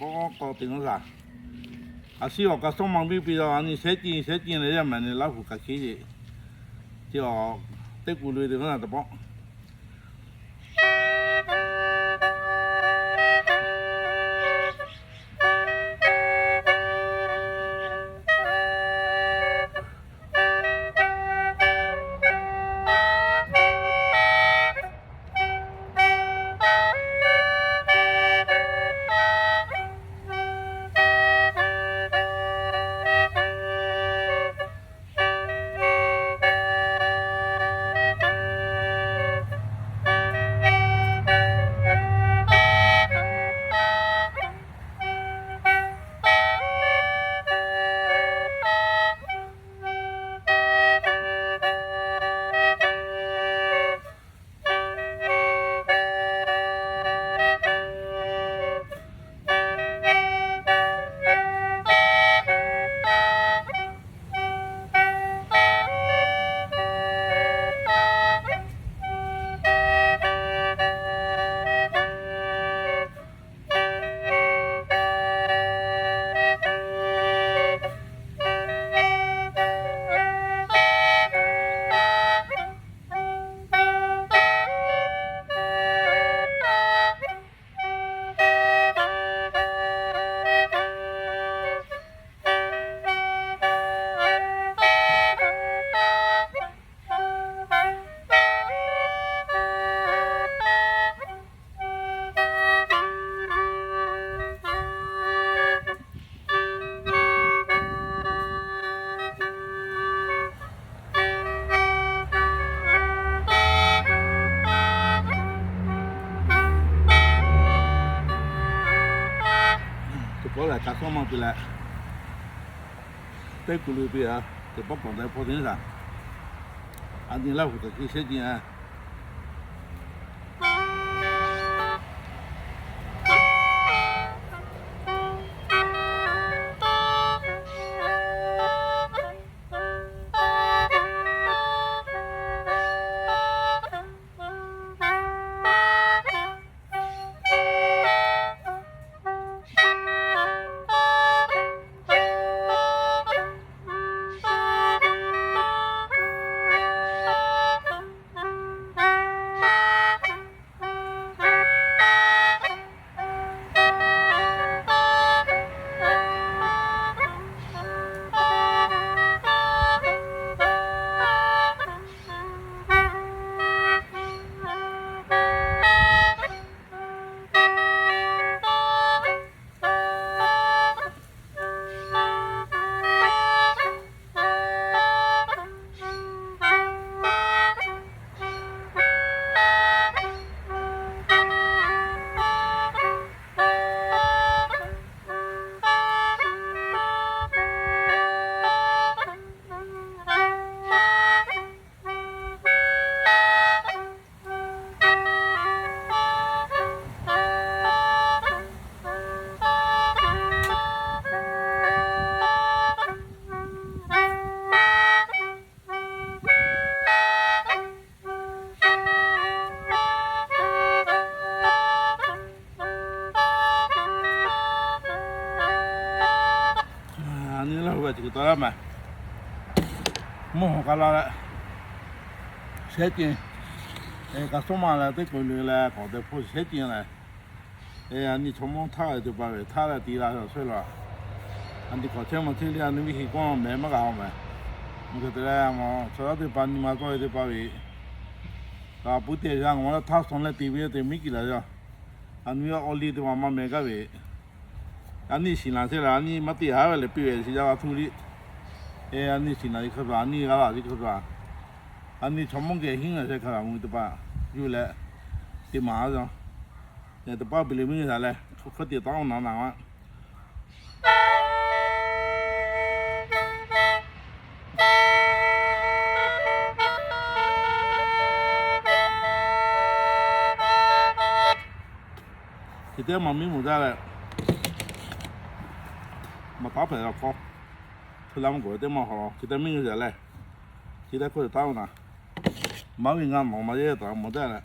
K'awꞈ k'awꞈ teꞈ naˉ shaˍ. A shu awˬ kaꞈ sawˉ ma biˇ piˇ yaw, a nyi shehˉ ciˇ shehˉ ciˇ leh yaˇ maˬ ni Laˇ huˍ hk'aˬ hkiˉ ce. Chi awˬ teˇ kuˬ loꞈ e teꞈ naˉ shaˍ teˇ pawˆ. Teˇ pawˆ lehˬ, kaꞈ sawˉ ma piˇ leh, teˇ kuˬ loꞈ e piˇ a, teˇ pawˆ k'awꞈ dehꞈ hpaw teꞈ naˉ shaˍ. A nyi Laˇ huˍ hk'aˬ hkiˉ shehˉ ciˇ a. A nyi Laˇ huˍ ve teꞈ kuiˬ taw laˇ maˬ. Mvuhˇ hawˬ k'a la leh, shehˉ ciˇ, kaꞈ sawˉ ma leh teˇ kuˬ loꞈ e leh k'awꞈ dehꞈ hpaw shehˉ ciˇ leh, a nyi chaw mawˇ htaˇ ve teˇ pa ve htaˇ leh ti la sha shehˉ la. A nyi k'awꞈ chehˇ ma chehˇ le, a nyi viˉ hi kawˇ mehˍ maˇ g'a a mehˍ. Mvuhˇ hk'e te leh, chaw yaˇ teˇ pa nyi ma tawˇ ve teˇ pa ve, kaꞈ puiˉ te g'a ngawˬ leh htaˇ shawnˍ leh te ve te miˉ kiˬ la yaˇ. A nyi awˬ liˇ teˇ ma maˇ meh gaˇ ve, a nyi shiˍ naˍ chehˇ la, a nyi maˇ te haˉ ve leh piˇ ve shiˍ yaˇ g'a htuˇ liˇ. E, a nyi shiˍ naˍ chi hk'a taꞈ, a nyi g'a laˬ chi hk'a taꞈ, a nyi chaw mawˇ geh hinˉ ngaˬ sheh hk'a g'a mvuh teˇ pa yuˬ leh te maˍ a yaˇ. Teˇ pa piˇ le miˉ g'a shaˍ leh, hk'aˬ hk'e te taˉ oˬ naˍ naˍ a. Chi teˇ maˬ miˉ mvuhˬ jaˇ leh, maˬ taˉ hpehꞈ la hk'aw, hkui la mvuhˇ gawˬ ve teˇ maˬ hawˬ, chi teˇ miˉ g'a shaˍ leh, chi teˇ hk'oˆ te taˉ oˬ naˍ. Maˇ ve ngaˬ mawˬ maˇ yeˇ taˍ mawˬ jaˇ leh,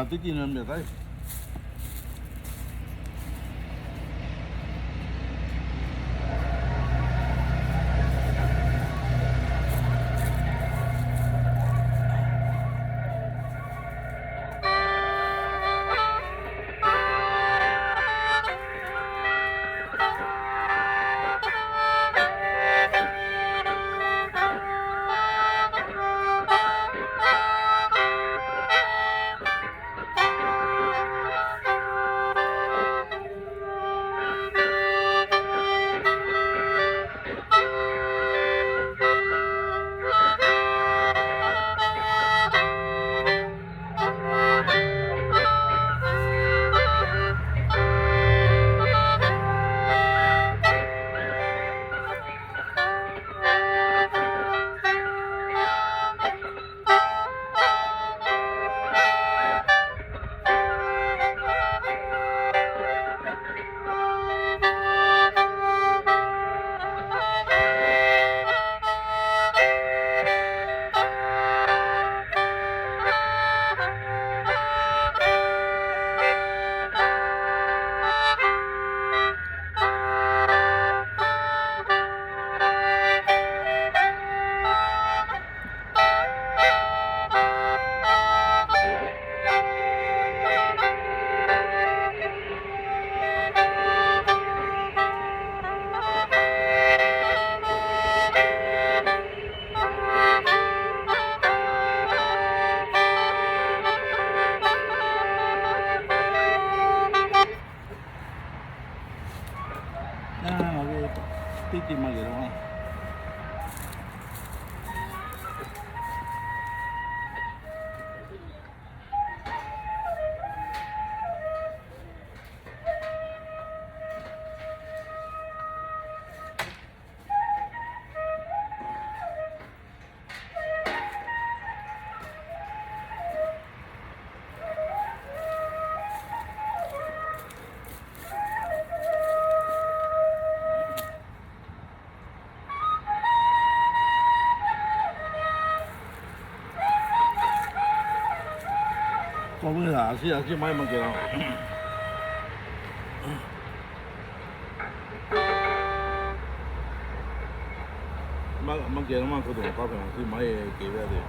Teˇ tiˉ na meh taˉ. Teˇ tiˉ maˇ geh la. K'aw vuiˇ a shiˉ a shiˉ maˇ heˆ maˇ kehˬ la. Maˇ kehˬ la maˇ hk'aw tuˬ maˍ taˇ hpehꞈ a shiˉ maˇ heˆ kehˬ ve a te.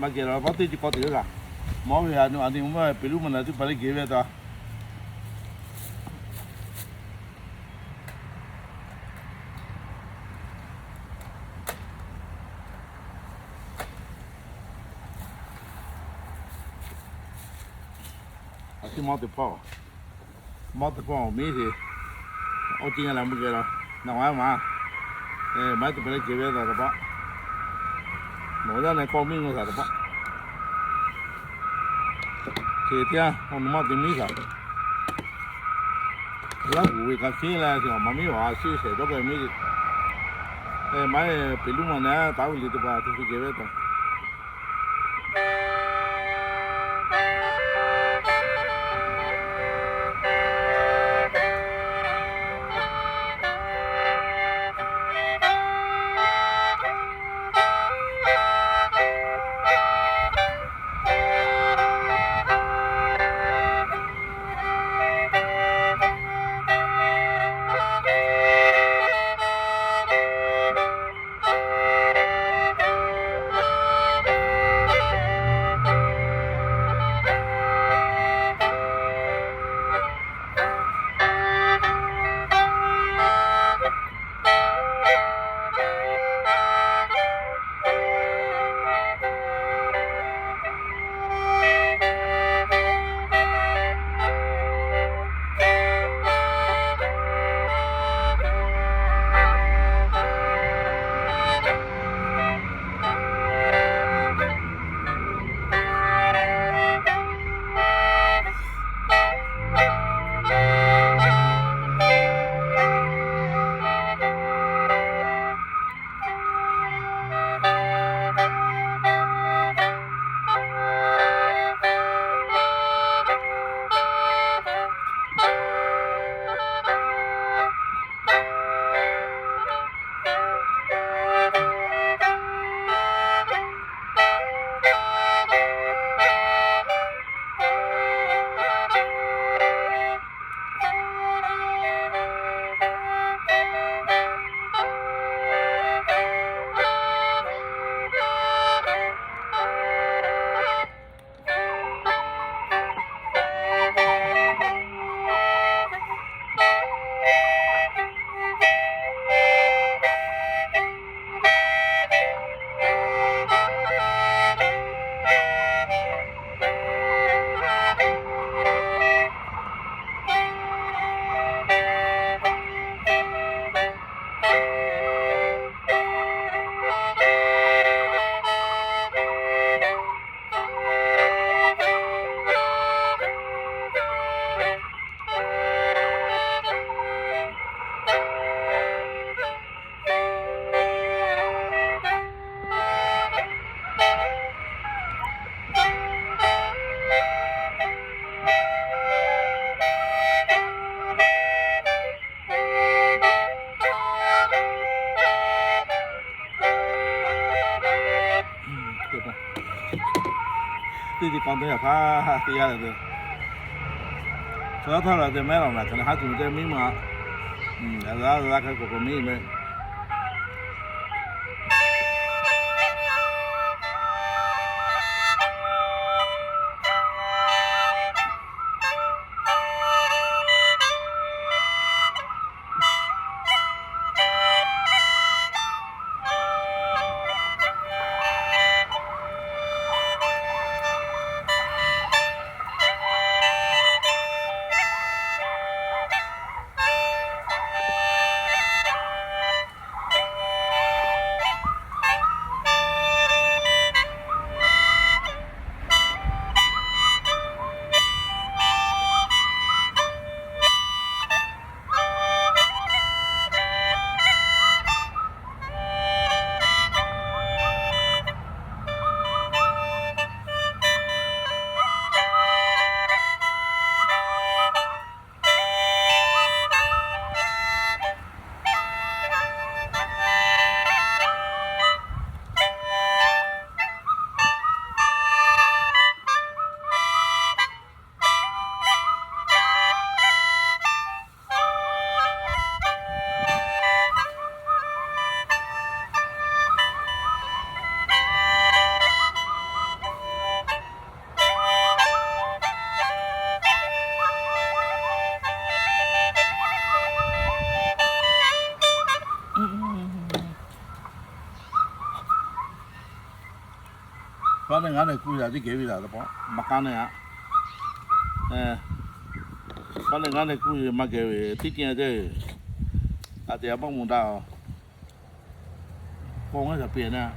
Maˇ geh la, maˇ teˇ ti k'aw teꞈ ve kaꞈ, mawˉ ve ha nu a ni maˇ peꞈ luˉ maˇ na tuˬ pa leh geh ve ta. A ciˉ mawˉ teˇ hpawˇ, mawˉ teˇ hpawˇ awˬ miˉ te, awˬ ciˉ ngaˬ la mvuhˇ geh la, naˬ ma ma, maˇ teˇ pa leh geh ve ta teˇ hpawˇ, nawˬ yaˇ na k'awˇ miˇ ngaw shaˍ teˇ hpawˇ, hk'e teˇ yanˇ awˬ nu maˇ te miˉ shaˍ. Laˇ huˍ ve kaꞈ hkiˉ leh, maˇ miˉ awˬ a shiˉ shehˍ dawˇ k'ai miˉ, maˇ peꞈ luˉ maˇ na taˍ ve le teˇ hpaˍ te te geh ve ta. Teˇ ti k'aw teˇ yaꞈ hpaˇ teˇ g'aˇ le te, chaw yaˇ htaˇ la te mehˉ laˬ naˬ hk'aˬ le haˉ tuˬ te miˉ ma, a la la hk'e k'oꞈ k'oꞈ miˉ meh. Ngaˇ nehˬ kuˇ yaꞈ teˇ geh ve laˬ, maˇ k'aˉ nehˬ a. Ngaˇ nehˬ ngaˇ nehˬ kuˇ ve maˇ geh ve teˇ ceuˬ a ceˇ, a teꞈ a baˆ moˍ daꞈ-oˬ. K'o ngaˇ shaˍ piˇ nehˬ.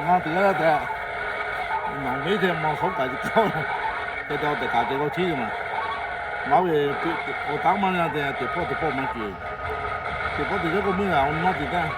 Ngaˬ teꞈ yaˇ teꞈ, ngaˬ meˉ teˇ maw shawˉ kaꞈ ce kaˇ, hk'e te teꞈ kaꞈ te k'aw chiˉ ve maˬ. Ngaˬ ve awˬ taˉ maˇ na te, teꞈ hpawˇ teꞈ hpawˇ maˇ ce. Teꞈ hpawˇ teꞈ yaˇ k'o meuˇ g'a awˬ nawˉ teꞈ taˇ.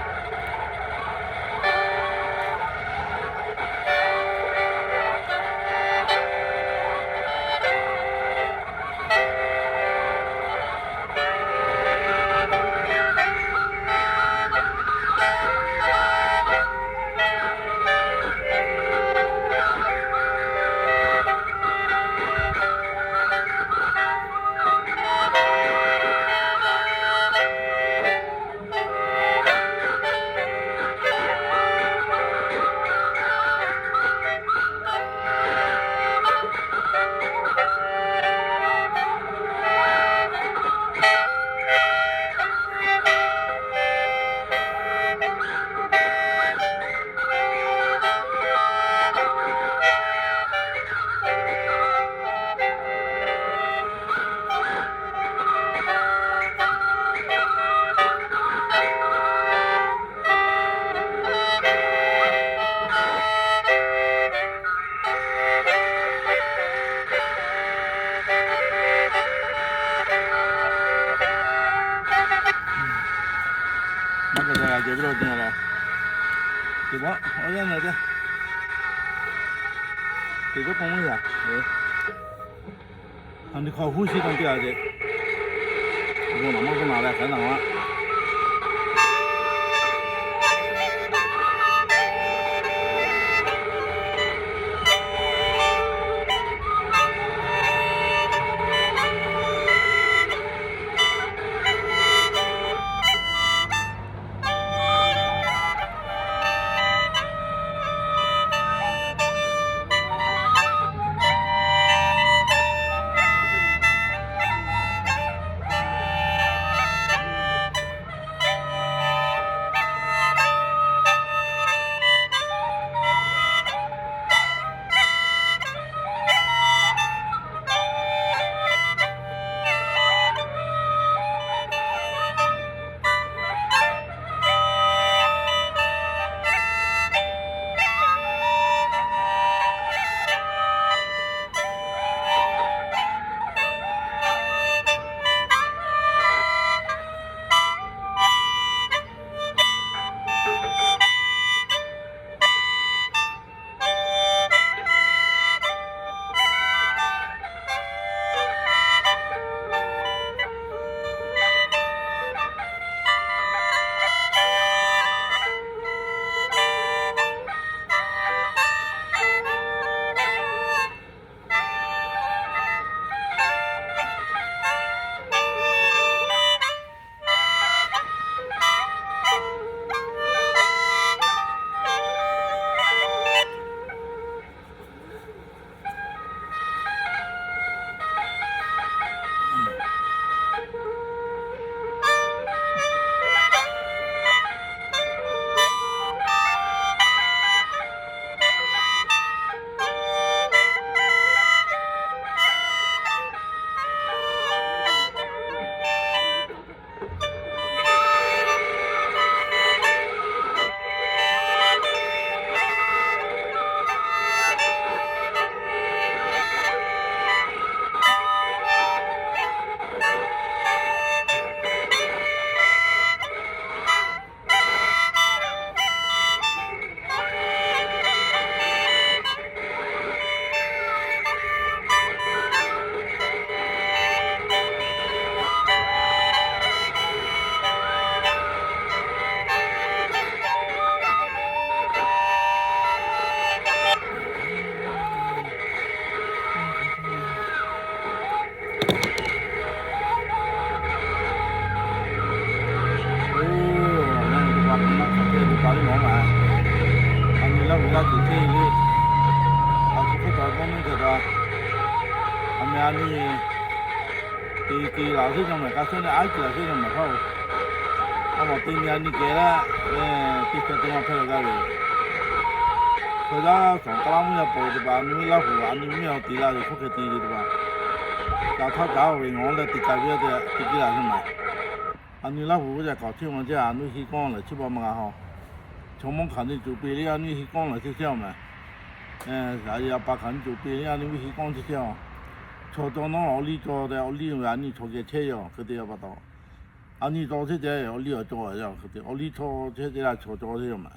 Maˇ ka ca g'a jehˬ ve lo te a la. Teꞈ maˇ a yaˇ na te. Teꞈ k'oˆ k'oˆ maˇ yaˇ. A ni hk'aw huˉ shiˉ kaꞈ te a ce. Bon naˬ maˇ bon naˬ leh hk'aˬ naˬ a. G'a tuˬ chehˇ le. A htoꞈ hk'oˆ taw dawˇ nuˇ kaꞈ daꞈ. A meh a nyi te ke laˬ sheˉ jawˇ mehˍ, k'a shehˉ leh aˉ ceuˬ laˬ sheˉ jawˇ mehˍ hk'aˇ-oˬ. A mawˬ te nyi a nyi kehˬ leh, teˇ hkeh te ma hpehˇ g'a ve. Chaw yaˇ shawˍ k'aˉ laˇ mvuhˇ yaˇ pawˍ teˇ hpaˍ a nyi mvuhˇ Laˇ huˍ a nyi mvuhˇ miˬ awˬ te laˇ ve hk'oˆ hk'e te ve teˇ hpaˍ, ca htaˇ caˉ ve ngawˬ leh te k'ai ve te te ke laˬ sheˉ mehˍ. A nyi Laˇ huˍ k'oˆ ca k'awꞈ chehˇ ma chehˇ a nyi hi kawˇ lehˬ chi pa ma g'a haw. Chaw mawˇ hk'aˬ nyi cuˬ piˇ le a nyi hi kawˇ lehˬ chehˇ chehˇ a mehˍ. A yehˬ a pa hk'aˬ nyi cuˬ piˇ le a nyi ve hi kawˇ chehˇ chehˇ a. Chaw caw nawˉ awˬ liˇ caw te awˬ liˇ ve a nyi chaw geh chehˇ yoˬ hk'e te pa taw, a nyi caw chehˇ ceh awˬ liˇ awˬ caw a hk'e te awˬ liˇ chaw chehˇ ceh a chaw caw chehˇ yoˬ mehˍ.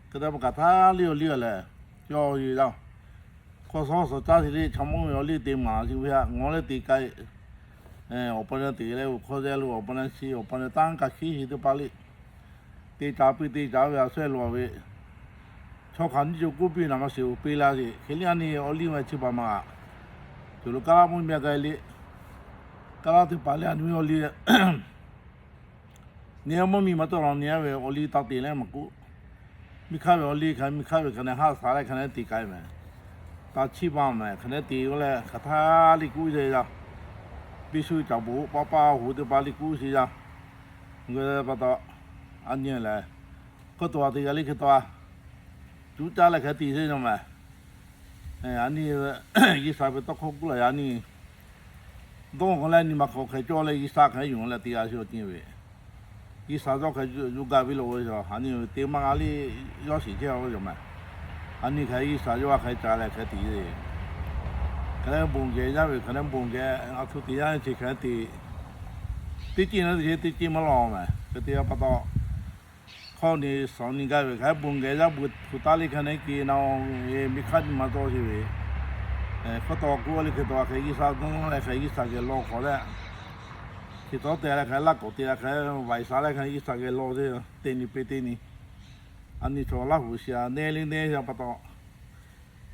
Hk'e te pa kaꞈ htaˇ liˇ awˬ liˇ a lehˬ, caw yoˬ yaˇ. Hk'aw shawˉ shawˍ caˇ sheˍ le chaw mawˇ ve awˬ liˇ te maˍ sheˍ ve a ngawˬ leh te k'ai. Awˬ pa na te leh oˬ hk'aw zeh lo awˬ pa na sheˍ awˬ pa na taˇ kaꞈ sheˍ sheˍ teˇ hpaˍ le. Te caˍ piˇ te caˍ ve a shehˆ lo ve, chaw hk'aˬ nyi cuˬ k'oˆ piˇ naˍ ma sheˍ oˬ piˇ laˇ sheˍ hk'e le a nyi awˬ liˇ ma chi pa ma. Cawˬ lo kaˉ laˇ mvuhˇ miˬ a ga le, kaˉ laˇ teˇ hpaˍ le a nyi ve awˬ liˇ nyi a mvuhˇ miˬ ma tawˆ la nyi a ve awˬ liˇ taˇ te leh maˬ k'oˆ. Miˬ hk'aˇ ve awˬ liˇ hk'aˬ miˬ hk'aˇ ve hk'aˬ ne haˆ sha leh hk'aˬ ne te k'ai mehˍ. Taˇ chiˇ baˬ mehˍ hk'aˬ ne te k'oˆ leh hk'aˬ htaˇ liˇ k'uˉ sheˍ yaˇ. Biˇ shu caˍ boˍ paˇ paˇ hoꞈ teˇ hpaˍ liˇ k'uˉ sheˍ yaˇ. G'a pa taw, a nyi lehˬ, hk'oˆ taw a te g'a liˇ hk'e taw a, cuˉ caˇ leh hk'aˬ te sheˍ yaˇ mehˍ. A nyi, G'uiˬsha ve tawˇ hkawˇ k'oˆ la yaˇ nyi. Dawˇ k'o leh nyi ma hk'aw hk'e cawˇ leh G'uiˬsha hk'e yuˬ leh te g'a sheˍ awˬ ceuˬ ve. G'uiˬsha yawˇ hk'e yuˬ gaˇ ve lo ve yoˬ. A nyi te maˇ g'a liˇ yawˇ shiˍ chehˇ a ve yoˬ mehˍ. A nyi hk'e G'uiˬsha yawˇ a hk'e ca leh hk'e te ve. Hk'aˬ ne bon geh yaˇ ve hk'aˬ ne bon geh a htoꞈ te yaˇ chi hk'e te. Teˇ ceuˬ na te teˇ ceuˬ maˇ lawˬ mehˍ hk'e te pa taw, hk'awˇ nyi shawˍ nyi gaˇ ve hk'aˬ ne bon geh yaˇ bon hpu taˇ le hk'aˬ ne ke na, miˬ hk'aˇ nyi ma tawˇ sheˍ ve. Hk'oˆ taw k'oˆ a le hk'e taw hk'e G'uiˬsha dawˇ leh hk'e G'uiˬsha geh lawˬ hk'awꞈ leh, hk'e tawˉ te leh hk'e laˇ k'awꞈ te leh hk'e vaiˍ sha leh hk'e G'uiˬsha geh lawˬ te, teˇ nyi peˇ teˇ nyi. A nyi chaw Laˇ huˍ shiˍ a neˇ le neˇ yaˇ pa taw,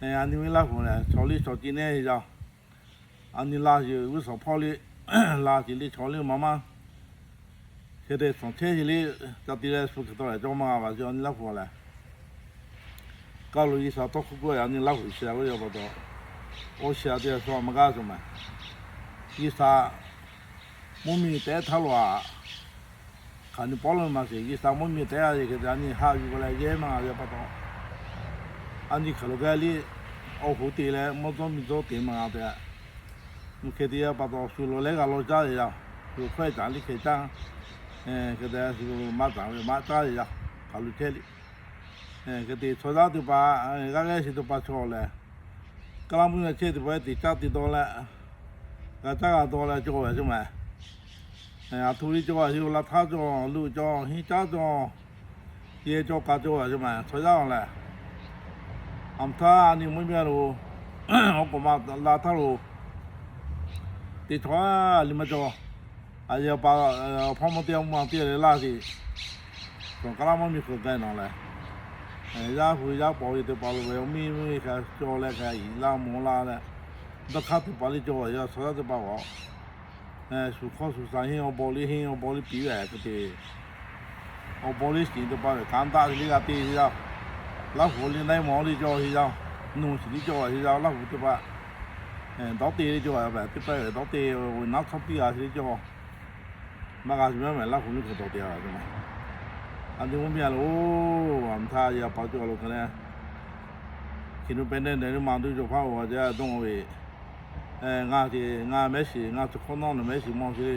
a nyi ve Laˇ huˍ lehˬ chaw liˇ chaw ceh neˇ yaˇ. A nyi la sheˍ g'uˇ suhˍ hpawˇ le, la sheˍ le chaw le maˇ maˇ. Hk'e te shawˍ chehˇ sheˍ le, ca te leh shu hk'e taw leh cawˇ maˇ g'a ve a nyi Laˇ huˍ lehˬ. Kaˇ lo G'uiˬsha tawˇ hkawˇ k'oˆ a nyi Laˇ huˍ shiˍ a ve yoˬ pa taw, awˬ shiˍ a te a shu a maˇ g'aˇ shuˍ mehˍ. G'uiˬsha mvuhˇ miˬ tehꞈ htaˇ lo a, hk'aˬ nyi pawˆ lo maˇ sheˍ G'uiˬsha mvuhˇ miˬ tehꞈ a yeˬ hk'e te a nyi haˆ yuˬ leh yehˇ maˇ g'a ve pa taw, a nyi hk'aˬ lo gaˇ liˇ awˬ hoꞈ te leh mawˇ dawˇ miˬ dawˇ te maˇ g'a te. Mvuhˇ hk'e te pa taw shu lo leh g'a law caˇ ve yaˇ, shu hkawehˇ caˍ liˇ hk'e caˇ, hk'e te shu maˇ caˍ ve maˇ caˇ ve yaˇ, hk'aˬ lo chehˇ liˇ. Hk'e te chaw yaˇ teˇ hpaˍ g'aˇ g'aˇ sheˍ teˇ hpaˍ chaw lehˬ, kaˇ laˇ mvuhˇ yaˇ chehˇ teˇ hpaˍ te caˇ te dawˇ leh, g'a caˇ g'a dawˇ leh cawˇ ve a shu mehˍ. A htoꞈ le cawˇ a shu laˇ htaˇ cawˇ, luˬ cawˇ, henˇ caˉ cawˇ, yehˇ cawˇ, ka cawˇ a shu mehˍ chaw yaˇ lehˬ. A mvuhˇ htaˇ a nyi mvuhˇ miˬ lo, awˬ k'oˍ ma la htaˇ lo teˇ chaw a liˇ maˇ cawˇ. A yehˬ pa hpawˇ mawˇ teˇ g'aˇ mvuhˇ ma teˇ g'aˇ leh laˇ sheˍ. Cawˬ kaˇ laˇ mvuhˇ miˬ hk'oˆ gaˇ nawˬ lehˬ, yaˇ hu yaˇ paw ve teˇ hpaˍ lo ve awˬ miˇ mvuhˇ miˬ hk'a cawˇ leh hk'a yiˍ laˇ mvuh laˇ leh, dawˇ hk'aˇ teˇ hpaˍ liˇ cawˇ a yaˇ chaw yaˇ teˇ hpaˍ g'awˬ. Shu hkawˇ shu sha henˇ awˬ baw liˇ henˇ awˬ baw liˇ piˍ ve hk'e te, awˬ baw liˇ shiˍ teˇ hpaˍ ve kanˉ daꞈ liˇ g'a te sheˍ yaˇ. Laˇ huˍ liˇ naˆ mawˬ liˇ cawˇ sheˍ yaˇ. Nuˇ shiˍ liˇ cawˇ sheˍ yaˇ Laˇ huˍ teˇ hpaˍ. Dawˇ te liˇ cawˇ a ve teˇ hpaˍ ve dawˇ te, naˉ hk'awˇ piˇ g'a sheˍ liˇ cawˇ. Maˇ g'a sheˍ mehˍ mehˍ Laˇ huˍ liˇ hk'e dawˇ te a ve. A nyi mvuhˇ miˬ a lo, a mvuhˇ htaˇ yehˬ pa cawˇ lo hk'e leh, hkiˬ nu pehꞈ nehˆ nehˬ le maˇ duˇ cawˬ hpaˇ oˬ a ceh dawˇ ve, ngaˬ ce ngaˬ mehˉ shiˍ ngaˬ chi hk'awˇ nawˉ nawˬ mehˉ shiˍ mawˇ sheˍ le.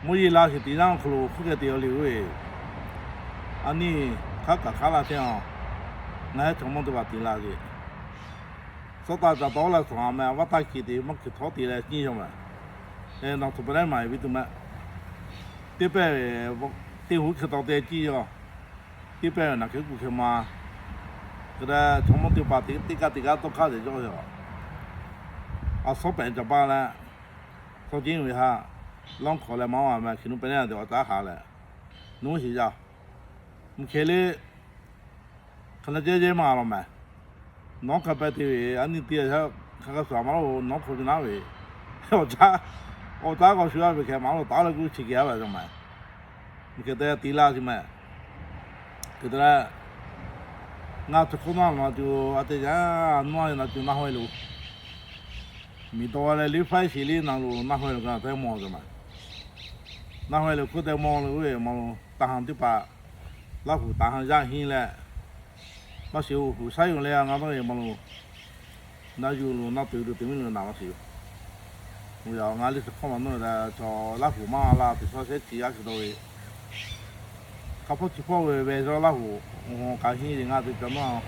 Mvuhˇ yeˬ la sheˍ te naˉ awˬ hk'aw lo hk'oˆ keh te a le oˬ ve, a nyi hk'aˉ kaꞈ hk'aˉ la chehˇ a. Ngaˬ hehˉ chaw mawˇ teˇ hpaˍ te la sheˍ. Suhˉ taˇ ca tawˉ leh shawˍ a meh, vaˇ taˇ hkiˬ te maˇ hkiˬ htawˉ te leh ciˇ yaw meh. Nawˬ htoꞈ pa lehˉ maˍ ve tuˬ meh. Teˇ pehˇ ve, teˇ hoꞈ hk'e taw te ciˇ yaw. Teˇ pehˇ ve naˬ hk'e kuˬ hk'e ma. Hk'e te chaw mawˇ teˇ hpaˍ te teˇ kaˇ teˇ kaˇ tawˇ hk'aˇ te cawˇ ve a. A suhˉ pehꞈ caˍ paˇ leh, suhˉ ceˉ ve ha, lawˇ hk'awꞈ leh maˇ a meh hkiˬ nu pehꞈ nehˆ te awˬ caˉ haˍ leh, nuˉ shiˍ yaˇ. Mvuhˇ hk'e le, hk'aˬ na cehˇ cehˇ maˇ a lawˬ meh. Nawˉ hk'a pehˇ te ve a nyi te a, hk'a ka shuˍ a maˇ lo nawˉ hk'aw ve naˉ ve, awˬ caˉ, awˬ caˉ k'awꞈ shu a ve hk'e maˇ lo taˍ leh kuˇ chi kehˬ a ve a cawˬ meh. Mvuhˇ hk'e te te laˇ sheˍ meh. Hk'e te leh, Ngaˬ tuˬ hk'oˆ naˇ lo na tuˬ a te yaˇ naˇ ve na tuˬ naˇ haw e lo, miˬ dawˬ leh liˇ faiˉ shiˍ liˇ na lo naˇ haw e lo kaꞈ teˇ mawˬ ve maˬ. Naˇ haw e lo hk'oˆ teˇ mawˬ lo ve maˬ lo, taˍ haˍ teˇ hpaˍ Laˇ huˍ taˍ haˍ yaˇ hinˉ leh, maˇ shiˍ oˬ, huˍ shaiˉ yoˬ leh a ngaˬ dawˇ ve maˬ lo, naˇ yuˬ lo naˇ tuˬ lo te miˉ lo naˍ maˇ shiˍ yoˬ. Oˬ yaꞈ ngaˬ liˇ tuˬ hk'awˇ maˬ nawˇ ve chaw Laˇ huˍ maˇ la tuˬ shaw shehˉ chi a shu dawˇ ve, hk'a hpawˇ chi hpawˇ ve ve zaw Laˇ huˍ, oˬ, kaꞈ hinˉ ve ngaˬ te ca maˇ,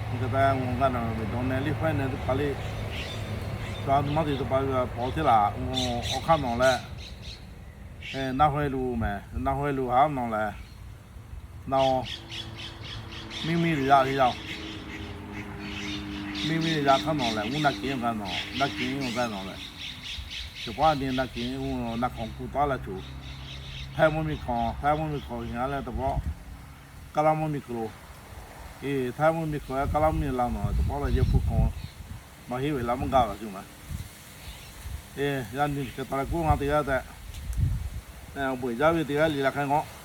kaꞈ taˇ oˬ gaˇ na ve dawˬ neh liˇ faiˉ neh teˇ hpaˍ le, chaw a nu maˇ te teˇ hpaˍ ve paw teˇ laꞈ oˬ awˬ hk'aˇ nawˬ leh, naˇ haw e lo mehˬ, naˇ haw e lo haˉ nawˬ lehˬ, naˇ miˇ miˇ lo yaˇ ve yaˇ oˬ, miˇ miˇ lo yaˇ hk'aˇ nawˬ lehˬ, mvuhˇ naˆ kiˬ oˬ gaˇ nawˬ, naˆ kiˬ oˬ gaˇ nawˬ lehˬ, chi paˍ a nyi naˆ kiˬ oˬ naˆ hk'awꞈ kuˬ taˉ la tuˬ, htaiˇ mvuhˇ miˬ hkawꞈ, htaiˇ mvuhˇ miˬ hkawꞈ heˍ a leh teˇ pawˆ, kaˇ laˇ mvuhˇ miˬ hkawꞈ lo, eˬ, htaiˇ mvuhˇ miˬ hkawꞈ kaˇ laˇ mvuhˇ miˬ la nawˬ teˇ pawˆ la yehˇ hpu hkawꞈ, maˇ heˆ ve laˇ mvuhˇ gaˇ la tuˬ maˬ. Eˬ, yaˇ nyi hk'e taˍ leh k'oˆ ngaˬ te yaˇ tehꞈ, bon jaˇ ve teˇ g'aˇ liꞈ la hk'e ngawˬ.